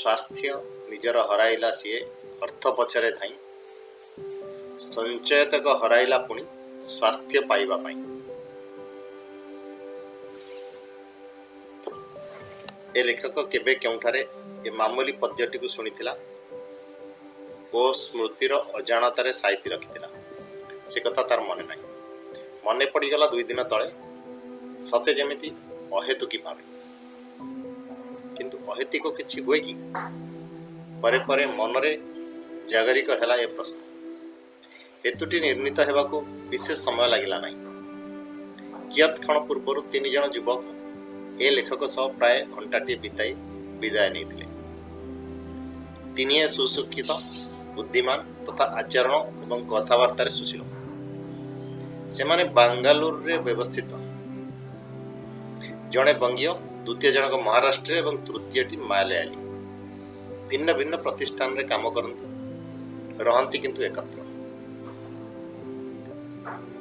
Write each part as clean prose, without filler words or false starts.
ସ୍ୱାସ୍ଥ୍ୟ ନିଜର ହରାଇଲା ସିଏ ଅର୍ଥ ପଛରେ ଧାଇଁ, ସଞ୍ଚୟତକ ହରାଇଲା ପୁଣି ସ୍ୱାସ୍ଥ୍ୟ ପାଇବା ପାଇଁ। ଏ ଲେଖକ କେବେ କେଉଁଠାରେ ଏ ମାମୁଲି ପଦ୍ୟଟିକୁ ଶୁଣିଥିଲା ଓ ସ୍ମୃତିର ଅଜାଣତରେ ସାଇତି ରଖିଥିଲା, ସେ କଥା ତାର ମନେ ନାହିଁ। ମନେ ପଡ଼ିଗଲା 2 ଦିନ ତଳେ, ସତେ ଯେମିତି ଅହେତୁକି ଭାବେ। କିନ୍ତୁ ଅହେତୁକ କିଛି ହୁଏ କି? ପରେ ପରେ ମନରେ ଜାଗରିକ ହେଲା ଏ ପ୍ରଶ୍ନ। ହେତୁଟି ନିର୍ଣ୍ଣିତ ହେବାକୁ ବିଶେଷ ସମୟ ଲାଗିଲା ନାହିଁ। କିୟତ୍ କ୍ଷଣ ପୂର୍ବରୁ ତିନିଜଣ ଯୁବକ ଏ ଲେଖକ ସହ ପ୍ରାୟ ଘଣ୍ଟାଟିଏ ବିତାଇ ବିଦାୟ ନେଇଥିଲେ। ତିନିହେଁ ସୁଶିକ୍ଷିତ, ବୁଦ୍ଧିମାନ ତଥା ଆଚରଣ ଏବଂ କଥାବାର୍ତ୍ତାରେ ସୁଶୀଳ। ସେମାନେ ବାଙ୍ଗାଲୁରୁରେ ବ୍ୟବସ୍ଥିତ। ଜଣେ ବଙ୍ଗୀୟ, ଦ୍ୱିତୀୟ ଜଣକ ମହାରାଷ୍ଟ୍ରୀୟ ଏବଂ ତୃତୀୟଟି ମାଲୟାଲୀ। ଭିନ୍ନ ଭିନ୍ନ ପ୍ରତିଷ୍ଠାନରେ କାମ କରନ୍ତି, ରହନ୍ତି କିନ୍ତୁ ଏକତ୍ର।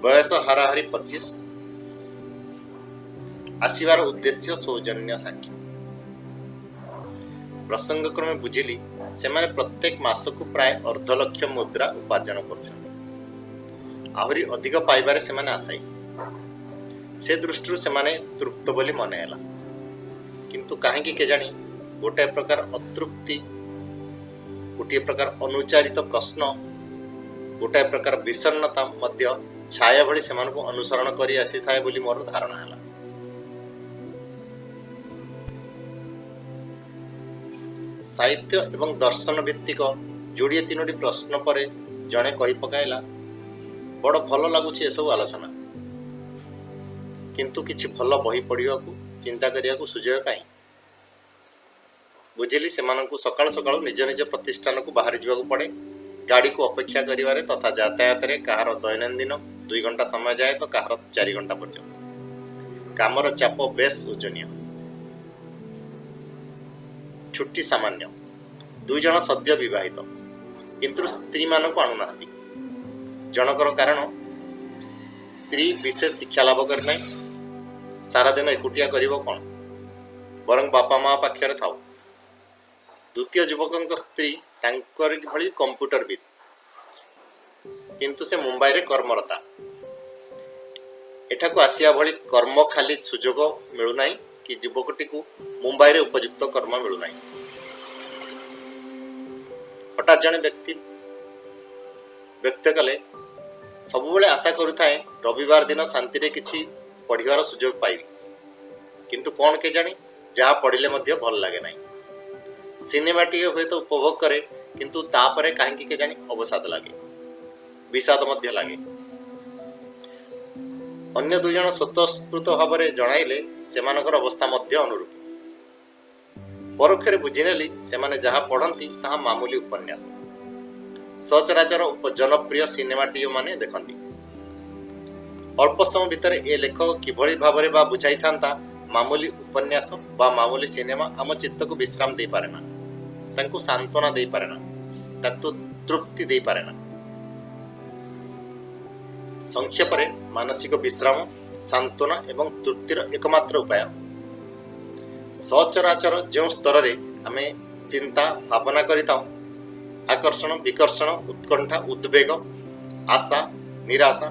ବୟସ ହାରାହାରି 25। ଆସିବାର ଉଦ୍ଦେଶ୍ୟ ସୌଜନ୍ୟ ସାକ୍ଷାତ। ପ୍ରସଙ୍ଗକ୍ରମେ ବୁଝିଲି, ସେମାନେ ପ୍ରତ୍ୟେକ ମାସକୁ ପ୍ରାୟ ଅର୍ଦ୍ଧଲକ୍ଷ ମୁଦ୍ରା ଉପାର୍ଜନ କରୁଛନ୍ତି। ଆହୁରି ଅଧିକ ପାଇବାରେ ସେମାନେ ଆଶାୟୀ। ସେ ଦୃଷ୍ଟିରୁ ସେମାନେ ତୃପ୍ତ ବୋଲି ମନେ ହେଲା। କିନ୍ତୁ କାହିଁକି କେଜାଣି ଗୋଟାଏ ପ୍ରକାର ଅତୃପ୍ତି, ଗୋଟିଏ ପ୍ରକାର ଅନୁଚ୍ଚାରିତ ପ୍ରଶ୍ନ, ଗୋଟାଏ ପ୍ରକାର ବିଷଣ୍ଣତା ମଧ୍ୟ ଛାୟା ଭଳି ସେମାନଙ୍କୁ ଅନୁସରଣ କରି ଆସିଥାଏ ବୋଲି ମୋର ଧାରଣା ହେଲା। ସାହିତ୍ୟ ଏବଂ ଦର୍ଶନ ଭିତ୍ତିକ ଯୋଡ଼ିଏ ତିନୋଟି ପ୍ରଶ୍ନ ପରେ ଜଣେ କହି ପକାଇଲା, "ବଡ଼ ଭଲ ଲାଗୁଛି ଏସବୁ ଆଲୋଚନା। କିନ୍ତୁ କିଛି ଭଲ ବହି ପଢ଼ିବାକୁ, ଚିନ୍ତା କରିବାକୁ ସୁଯୋଗ କାହିଁ?" ବୁଝିଲି, ସେମାନଙ୍କୁ ସକାଳୁ ସକାଳୁ ନିଜ ନିଜ ପ୍ରତିଷ୍ଠାନକୁ ବାହାରି ଯିବାକୁ ପଡ଼େ। ଗାଡ଼ିକୁ ଅପେକ୍ଷା କରିବାରେ ତଥା ଯାତାୟାତରେ କାହାର ଦୈନନ୍ଦିନ 2 ଘଣ୍ଟା ସମୟ ଯାଏ ତ କାହାର 4 ଘଣ୍ଟା ପର୍ଯ୍ୟନ୍ତ। କାମର ଚାପ ବେଶ୍ ଓଜନିଆ। ଛୁଟି ସାମାନ୍ୟ। ଦୁଇଜଣ ସଦ୍ୟ ବିବାହିତ, କିନ୍ତୁ ସ୍ତ୍ରୀମାନଙ୍କୁ ଆଣୁନାହାନ୍ତି। ଜଣକର କାରଣ, ସ୍ତ୍ରୀ ବିଶେଷ ଶିକ୍ଷା ଲାଭ କରିନାହିଁ, ସାରାଦିନ ଏକୁଟିଆ କରିବ କ'ଣ? ବରଂ ବାପା ମା ପାଖରେ ଥାଉ। ଦ୍ୱିତୀୟ ଯୁବକଙ୍କ ସ୍ତ୍ରୀ ତାଙ୍କରି ଭଳି କମ୍ପ୍ୟୁଟରବିତ୍, କିନ୍ତୁ ସେ ମୁମ୍ବାଇରେ କର୍ମରତା। ଏଠାକୁ ଆସିବା ଭଳି କର୍ମ ଖାଲି ସୁଯୋଗ ମିଳୁନାହିଁ କି ଯୁବକଟିକୁ ମୁମ୍ବାଇରେ ଉପଯୁକ୍ତ କର୍ମ ମିଳୁନାହିଁ। ହଠାତ୍ ଜଣେ ବ୍ୟକ୍ତି ବ୍ୟକ୍ତ କଲେ, "ସବୁବେଳେ ଆଶା କରୁଥାଏ ରବିବାର ଦିନ ଶାନ୍ତିରେ କିଛି ପଢ଼ିବାର ସୁଯୋଗ ପାଇବି। କିନ୍ତୁ କ'ଣ କେଜାଣି, ଯାହା ପଢ଼ିଲେ ମଧ୍ୟ ଭଲ ଲାଗେ ନାହିଁ। ସିନେମାଟିଏ ହୁଏତ ଉପଭୋଗ କରେ, କିନ୍ତୁ ତାପରେ କାହିଁକି କେଜାଣି ଅବସାଦ ଲାଗେ, ବିଷାଦ ମଧ୍ୟ ଲାଗେ।" ଅନ୍ୟ ଦୁଇଜଣ ସ୍ୱତଃସ୍ଫୂର୍ତ୍ତ ଭାବରେ ଜଣାଇଲେ, ସେମାନଙ୍କର ଅବସ୍ଥା ମଧ୍ୟ ଅନୁରୂପ। ପରୋକ୍ଷରେ ବୁଝିନେଲି, ସେମାନେ ଯାହା ପଢ଼ନ୍ତି ତାହା ମାମୁଲି ଉପନ୍ୟାସ। ସଚରାଚର ଜନପ୍ରିୟ ସିନେମାଟିଏ ଦେଖନ୍ତି। ଅଳ୍ପ ସମୟ ଭିତରେ ଏ ଲେଖକ କିଭଳି ଭାବରେ ବା ବୁଝାଇଥାନ୍ତା, ମାମୁଲି ଉପନ୍ୟାସ ବା ମାମୁଲି ସିନେମା ଆମ ଚିତ୍ତକୁ ବିଶ୍ରାମ ଦେଇପାରେ ନା, ତାଙ୍କୁ ସାନ୍ତ୍ୱନା ଦେଇପାରେ ନା, ତାକୁ ତୃପ୍ତି ଦେଇପାରେ ନା। ସଂକ୍ଷେପରେ ମାନସିକ ବିଶ୍ରାମ, ସାନ୍ତ୍ୱନା ଏବଂ ତୃପ୍ତିର ଏକମାତ୍ର ଉପାୟ, ସଚରାଚର ଯେଉଁ ସ୍ତରରେ ଆମେ ଚିନ୍ତା ଭାବନା କରିଥାଉ, ଆକର୍ଷଣ ବିକର୍ଷଣ, ଉତ୍କଣ୍ଠା ଉଦ୍ବେଗ, ଆଶା ନିରାଶା,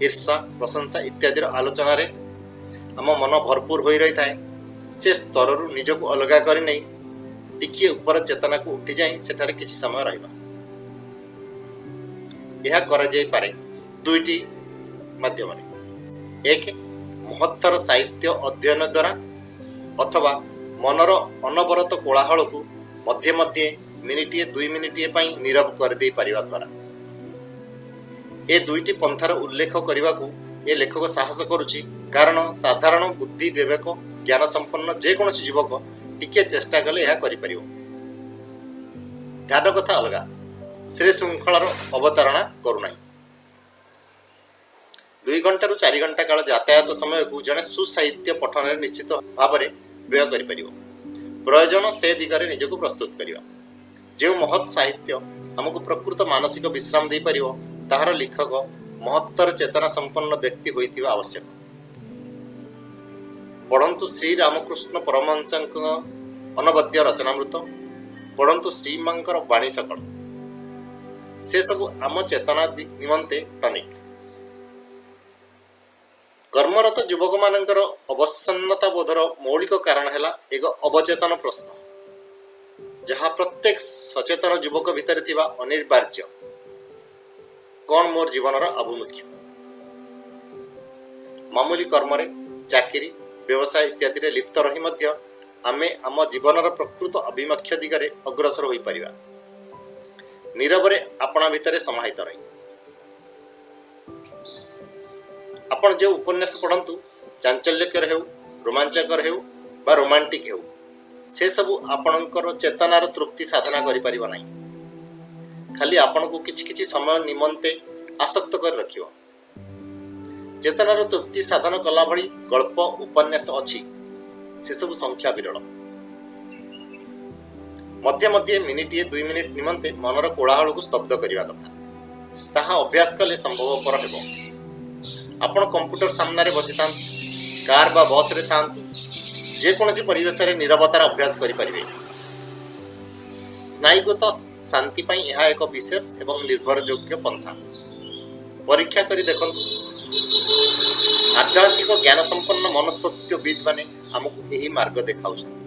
ଈର୍ଷା ପ୍ରଶଂସା ଇତ୍ୟାଦିର ଆଲୋଚନାରେ ଆମ ମନ ଭରପୁର ହୋଇ ରହିଥାଏ, ସେ ସ୍ତରରୁ ନିଜକୁ ଅଲଗା କରିନେଇ ଟିକିଏ ଉପର ଚେତନାକୁ ଉଠିଯାଇ ସେଠାରେ କିଛି ସମୟ ରହିବା। ଏହା କରାଯାଇପାରେ ଦୁଇଟି ମାଧ୍ୟମରେ। ଏକ, ମହତ୍ତର ସାହିତ୍ୟ ଅଧ୍ୟୟନ ଦ୍ୱାରା ଅଥବା ମନର ଅନବରତ କୋଳାହଳକୁ ମଧ୍ୟେ ମଧ୍ୟେ ମିନିଟିଏ ଦୁଇ ମିନିଟିଏ ପାଇଁ ନୀରବ କରିଦେଇ ପାରିବା ଦ୍ୱାରା। ଏ ଦୁଇଟି ପନ୍ଥାର ଉଲ୍ଲେଖ କରିବାକୁ ଏ ଲେଖକ ସାହସ କରୁଛି, କାରଣ ସାଧାରଣ ବୁଦ୍ଧି, ବିବେକ, ଜ୍ଞାନ ସମ୍ପନ୍ନ ଯେକୌଣସି ଯୁବକ ଟିକିଏ ଚେଷ୍ଟା କଲେ ଏହା କରିପାରିବ। ଧ୍ୟାନ କଥା ଅଲଗା, ସେ ଶୃଙ୍ଖଳାର ଅବତାରଣା କରୁନାହିଁ। 2 ଘଣ୍ଟାରୁ 4 ଘଣ୍ଟା କାଳ ଯାତାୟାତ ସମୟକୁ ଜଣେ ସୁସାହିତ୍ୟ ପଠନରେ ନିଶ୍ଚିତ ଭାବରେ ବ୍ୟୟ କରିପାରିବ। ପ୍ରୟୋଜନ ସେ ଦିଗରେ ନିଜକୁ ପ୍ରସ୍ତୁତ କରିବା। ଯେଉଁ ମହତ୍ ସାହିତ୍ୟ ଆମକୁ ପ୍ରକୃତ ମାନସିକ ବିଶ୍ରାମ ଦେଇପାରିବ, ତାହାର ଲେଖକ ମହତ୍ତର ଚେତନା ସମ୍ପନ୍ନ ବ୍ୟକ୍ତି ହୋଇଥିବା ଆବଶ୍ୟକ। ପଢ଼ନ୍ତୁ ଶ୍ରୀରାମକୃଷ୍ଣ ପରମହଂସଙ୍କ ଅନବଦ୍ୟ ରଚନାମୃତ। ପଢ଼ନ୍ତୁ ଶ୍ରୀମାଙ୍କର ବାଣୀ ସକଳ। ସେସବୁ ଆମ ଚେତନା ନିମନ୍ତେ ଟନିକ୍। କର୍ମରତ ଯୁବକମାନଙ୍କର ଅବସନ୍ନତା ବୋଧର ମୌଳିକ କାରଣ ହେଲା ଏକ ଅବଚେତନ ପ୍ରଶ୍ନ, ଯାହା ପ୍ରତ୍ୟେକ ସଚେତନ ଯୁବକ ଭିତରେ ଥିବା ଅନିବାର୍ଯ୍ୟ: କ'ଣ ମୋର ଜୀବନର ଆଭିମୁଖ୍ୟ? ମାମୁଲି କର୍ମରେ, ଚାକିରି, ବ୍ୟବସାୟ ଇତ୍ୟାଦିରେ ଲିପ୍ତ ରହି ମଧ୍ୟ ଆମେ ଆମ ଜୀବନର ପ୍ରକୃତ ଆଭିମୁଖ୍ୟ ଦିଗରେ ଅଗ୍ରସର ହୋଇପାରିବା, ନୀରବରେ ଆପଣା ଭିତରେ ସମାହିତ ରହି। ଆପଣ ଯେଉଁ ଉପନ୍ୟାସ ପଢ଼ନ୍ତୁ, ଚାଞ୍ଚଲ୍ୟକର ହେଉ, ରୋମାଞ୍ଚକର ହେଉ ବା ରୋମାଣ୍ଟିକ୍ ହେଉ, ସେସବୁ ଆପଣଙ୍କର ଚେତନାର ତୃପ୍ତି ସାଧନା କରିପାରିବ ନାହିଁ। ଖାଲି ଆପଣଙ୍କୁ କିଛି କିଛି ସମୟ ନିମନ୍ତେ ଆସକ୍ତ କରି ରଖିବ। ଚେତନାର ତୃପ୍ତି ସାଧନ କଲା ଭଳି ଗଳ୍ପ, ଉପନ୍ୟାସ ଅଛି, ସେସବୁ ସଂଖ୍ୟା ବିରଳ। ମଧ୍ୟେ ମଧ୍ୟେ ମିନିଟିଏ 2 ମିନିଟ ନିମନ୍ତେ ମନର କୋଳାହଳକୁ ସ୍ତବ୍ଧ କରିବା କଥା। ତାହା ଅଭ୍ୟାସ କଲେ ସମ୍ଭବପର ହେବ। ଆପଣ କମ୍ପ୍ୟୁଟର ସାମ୍ନାରେ ବସିଥାନ୍ତୁ, କାର୍ ବା ବସରେ ଥାଆନ୍ତୁ, ଯେକୌଣସି ପରିବେଶରେ ନୀରବତାର ଅଭ୍ୟାସ କରିପାରିବେ। ସ୍ନାୟୁଗତ ଶାନ୍ତି ପାଇଁ ଏହା ଏକ ବିଶେଷ ଏବଂ ନିର୍ଭରଯୋଗ୍ୟ ପନ୍ଥା। ପରୀକ୍ଷା କରି ଦେଖନ୍ତୁ। ଆଧ୍ୟାତ୍ମିକ ଜ୍ଞାନସମ୍ପନ୍ନ ମନସ୍ତତ୍ତ୍ୱବିଦ୍ମାନେ ଆମକୁ ଏହି ମାର୍ଗ ଦେଖାଉଛନ୍ତି।